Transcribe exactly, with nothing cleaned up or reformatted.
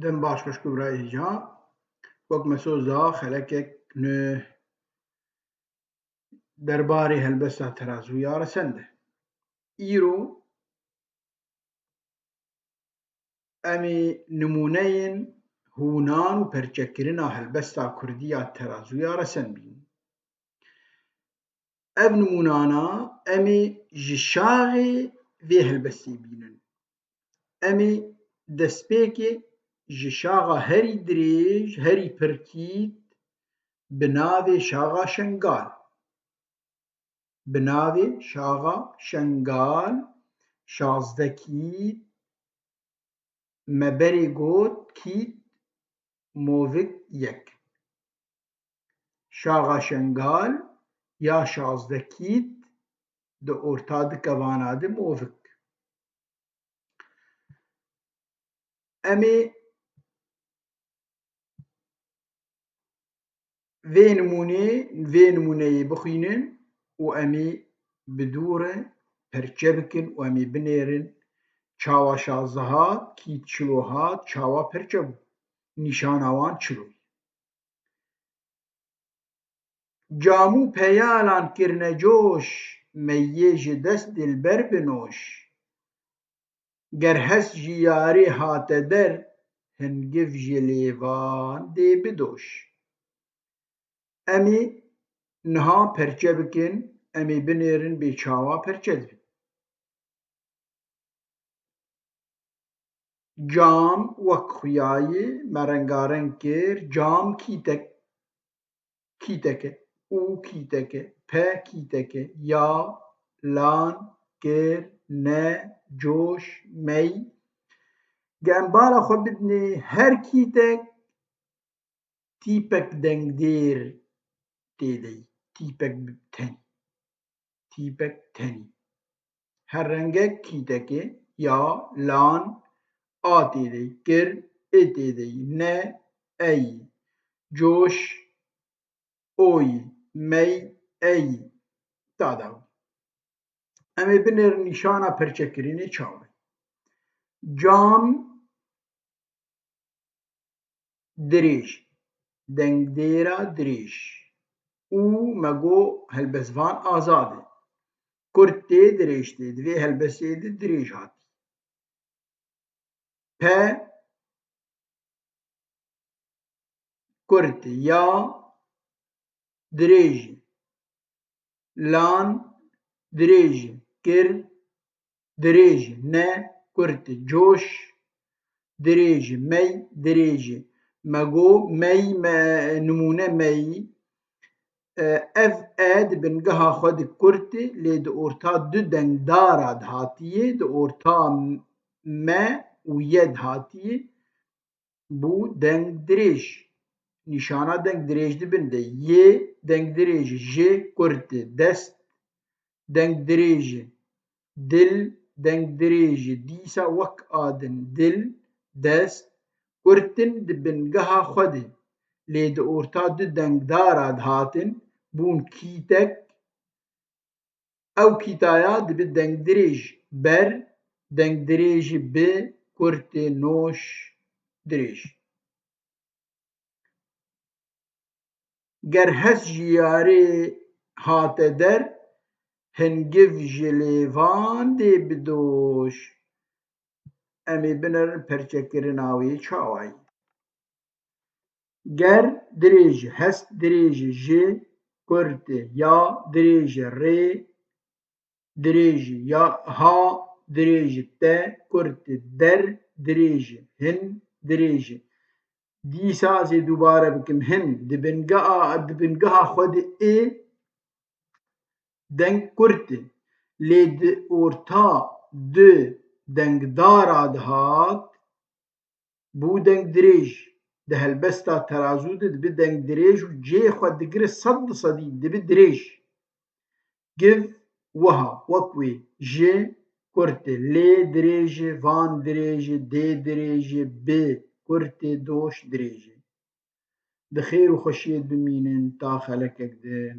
Dem baş xweşk û birayê hêja. Wek me soz da xelekek nû derbarê helbesta terazû ya resend e. Îro em ê nimûneyên hûnan û perçekirina helbesta kurdî ya terazû ya resend bînin. Ev nimûnana em ê ji şaxê vê helbestê bînin. Em ê destpêkê ji şaxa herî dirêj, herî pirkît bi navê Şaxa Şengal. Bi navê Şaxa Şengal, şazdeh kît, me berê got kît, movik yek. Şaxa Şengal ya şazdeh kît di orta di kevana di movik. Em ê vê nimûnê, vê nimûneyê bixwînin û em ê bi dû re perçe bikin û em ê binêrin çawa şazdeh hat, kît çilo hat, çawa perçe bû. Nîşana wan çilo ye. Cam û peyalan kirine coş, meyê ji dest dilber binoş. Ger hest ji yarê hate der, hingiv ji lêvan dê bidoş. Em ê niha perçe bikin, em ê binêrin bê çawa perçe dibin. Cam wek xuyayê me rengareng kir, cam kîtek, kîteke, û kîteke, pe kîteke, ya, lan, kir, ne, coş, mey. Ge em bala xwe bidinê her kîtek, tîpek dengdêr tê de ye, tîpek bi tenî, tîpek tenî. Her rengek kîtekê, ya, lan, a tê de ye, kir, ê tê de ye, ne, ey, coş, oy, mey, ey, ta dawî. Em ê binêrin nîşana perçekirinê çawa ye. Cam, dirêj, dengdêra dirêj û me got helbestvan azad e. Kurt tê, dirêj tê, di vê helbestê de dirêj hatî. Pe kurt e, ya dirêj e. Lan dirêj e, kir dirêj e, ne kurt e, coş dirêj e, mey dirêj e. Me got mey, me, nimûne mey. E, ev e di bingeha xwe de kurt e, lê di orta du dengdara de hatiye, di orta me û ye de hatiye. Bû deng dirêj. Nîşana deng dirêj di bin de. Yê deng dirêj, ji kurt e, dest deng dirêj, dil deng dirêj, dîsa wek a din, dil, dest, kurt in di bingeha xwe de, lê di orta du dengdara de hatin, bûn kîtek, ew kîtaya dibe dengdirêj ber, dengdirêj bi, kurt e, noş, dirêj. Ger hest ji yarê hate der, hingiv ji lêvan dê bidoş. Em ê binerin perçekirina wê çawa ye. Ger dirêj e, hest dirêj e, ji kurt e, ya dirêj e, rê dirêj e, ya ha dirêj e, te kurt e, der dirêj e, hin dirêj e. Dîsa ez ê dubare bikim, hin di bingeha, di bingeha xwe de ê deng kurt e. Lê di orta du dengdara de hat, bû deng dirêj. Di helbesta terazû de dibe deng dirêj û cihê xwe digire sed bi sedî dibe dirêj. Giv wiha, wek wê, ji kurt e, lê dirêj e, van dirêj e, dê dirêj e, bi kurt e, doş dirêj e. Di xêr û xweşiyê de bimînin, ta xelekek din.